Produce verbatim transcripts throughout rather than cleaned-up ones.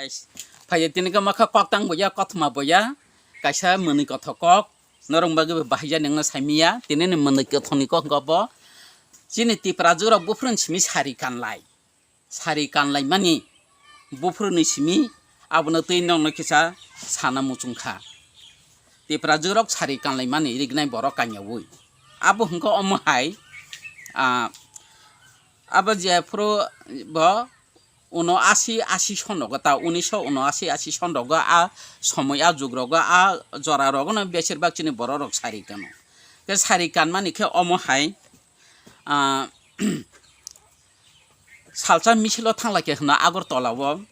Phai tini khe makha kok tang boya, kothoma boya, kaisa mwnwi kothok kok, norok bagwi bo bahai jani wngna sai manya, tini ni mwnwi kothok ni kok hwnkha bo, chini Tiprajwk rok buphuru ni simi sari kanlai, sari kanlai mani buphuru ni simi abono twi nokno kisa sana muchung kha. Tiprajwk rok sari kanlai mani rignai borok kanyaui. Abo hwnkha omo hai, ah, abo jephuru bo uno asi, asi sonrogo ta, unisho uno asi, asi sonrogo a somoi a jugrogo a jora rogono besir bak chini borok rok sari kano. Khe sari kanmani khe omo hai, ah, salsa misilo thanglai khe hwna Agartala o.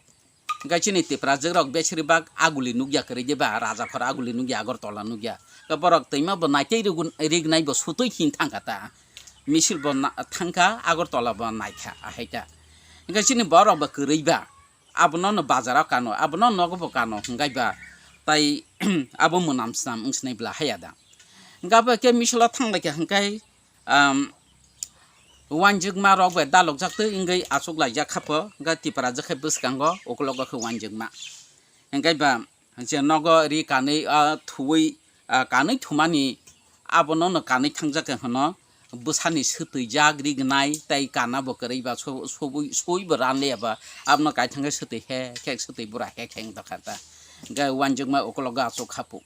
Hwnkhe chini Tiprajwk rok besir bak aguli nukya kwrwi de ba, Rajakhor aguli nukya, Agartala nukya. Khe borok twima bo naitwi rigun-, rignai bo sutwi hin thangkha ta. Misil bo na-, thangkha, Agartala bo naikha, ahaikha. Hwnkhe chini borok bo kwrwi ba, abono no bazaro kano, abono nogo bo kano, hwnkhe ba tai abo mwnam snam wngsnai bla haya da. Hwnkhe abo khe misilo thanglaikha hwnkhe, um, wanjwkma rok bai dalokjak twi wngwi achuk laijak kha pho, hwnkhe Tiprajwk khe bwskango ukologo khe wanjwkma. Hwnkhe ba je nogo ri kanwi, ah, thuwi, ah, kanwi thumani abono no kanwi thangjak khe hwno bwsani swtwi jak rignai tei kana bo kwrwi ba so-, sobwi, soi bo ran liya ba abono kaithang khe swtwi he khe swtwi bura he khe wng tokha ta. Hwnkhe wanjwkma ukologo achuk kha pho.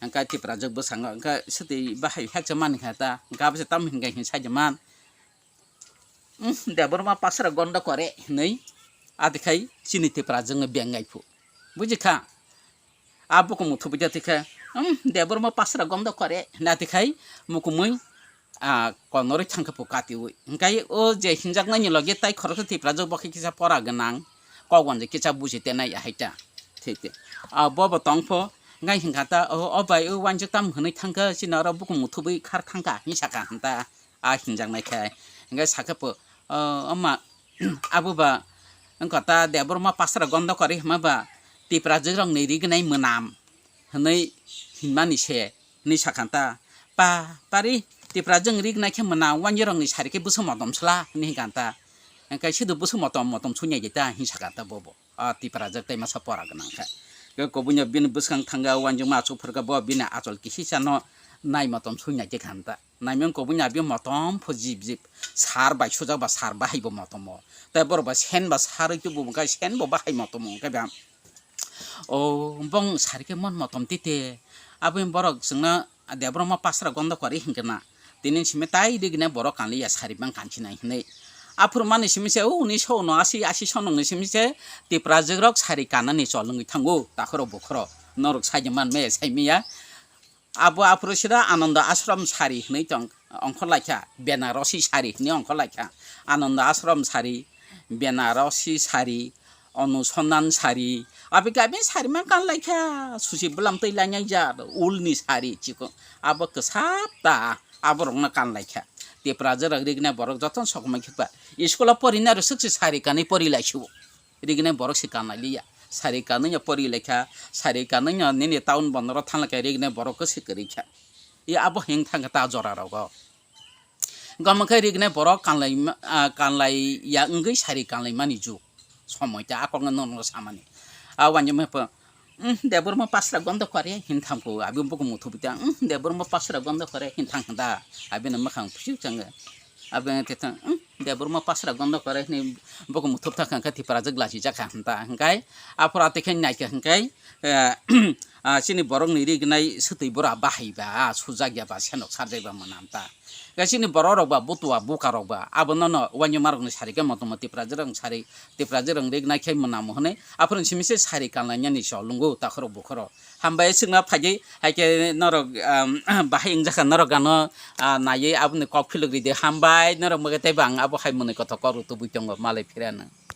Hwnkhe Tiprajwk bwskango hwnkhe swtwi bahai heksa mani kha ta, hwnkhe abo se tamo hinkhe hin sai man. "Umm, Debbarma pasra gondo kore," hinwi atikhai chini Tiprajwkno bengai phu. Buji kha? A bukumu thubui jati khe, "Umm, Debbarma pasra gondo kore," hinwi atikhai mukumui, ah, konorwi thangkhe phu katiui. Hwnkhe o je hinjaknaini logi tai khoroksa Tiprajwk bo khe kisa pora gwnang, kok wanjwi kisa buji tenai ahai ta. Thik, thik. Ah, bo bo tong pho, hwnkhe hinkha ta, "O, o bai, o wanjwk tam hwnwi thangkha, chini oro bukumu thubui khar thangkha," hinwi sakha hinta. A hinjaknai khe. Hwnkhe sakhe pho, "O, oma, abo ba wngkha ta Debbarma pasra gondo kori hwnma ba Tiprajwk rokni rignai mwnam," hwnwi hinmani se, hinwi sakha ta. "Pa, pari, Tiprajwk rignai khe mwnam, wanjwk rokni sari khe bwswk motom sla," hinwi hinkha ta. Hwnkhe sido bwswk motom, motom suinai de ta, hinwi sakha ta bobo. A Tiprajwk tei masa pora gwnang kha. Khe kubui no bini bwskang thangkha, wanjwkma achuk phurkha, bo bini achol kisisa no nai motom suinai de kha hinta. Naimung kubui ni abi motom pho jip jip. Sar bai sujak ba sar bahai bo motom o. Tei borok ba sen ba sarwi tubu wngkha, sen bo bahai motom o wngkha ba. O bong sari khe mon motom tite. Aboni borok chwngno Debbarma pasra gondo kori hinkhe na. Tini simi tai rignai borok kanliya sari bang kansinai hinwi. Aphuru mani simi se o unisho uno asi, asi sonokni simi se Tiprajwk rok sari kanani chol wngwi thango takhoro bukhoro. Norok sai man me sai miya. Abo aphuru sida Ananda Ashram sari hinwi tong ongkhor laikha, Benarosi sari hinwi ongkhor laikha. Ananda Ashram sari, Benarosi sari, Anusandhan sari, abi gabi sari man kan laikha, susi bwlam twi lainai ja, ulni sari chikon, abo kwsap ta, abo rokno kan laikha. Tiprajwk rok rignai borok jotono sokomai khikba, school o porinai rok swk se sari kanwi pori laisio. Rignai borok se kanlai liya. Sari kanwi no pori laikha, sari kanwi no nini town bondoro thanglai kha rignai borok khe se kwrwi kha. I abo hing thang kha ta jora rogo. Gama khe rignai borok kanlai ma-, ah, kanlai ya wngwi sari kanlai mani jug. Somoi ta akok no nono samani. A wanjwk mai pho, "Umm, Debbarma pasra gondo kore," hin thang kho, abi bukumu thubi ta, "Umm, Debbarma pasra gondo kore," hin thang kha da. Abi no makhang phusu chang. Aboni twi thang, "Umm, Debbarma pasra gondo kore," hinwi bukumu thup thang kha, Tiprajwk lachi jak kha hinta. Hwnkhe aphuru atwi khe nai kha hwnkhe, eh, ah, chini borokni rignai swtwi bura bahai ba, ah, sujak ya ba, senok sarjak ba mwnam ta. Hwnkhe chini borok rok ba, butua buka rok ba, abono no wanjwkma rokni sari khe motom o Tiprajwk rok sari, Tiprajwk rok rignai khe mwnam hwnwi, aphuru simi se sari kanlainani cholungo takhorok bukhorok. Hambai swkna phaidi, hai khe norok, um, bahai wngjakha norok gano, ah, naiwi aboni kok philok ridi. Hambai norok mwkhe teibo ang abo hai mwnwi kothok kok rw tubui tongo, malai phira nw.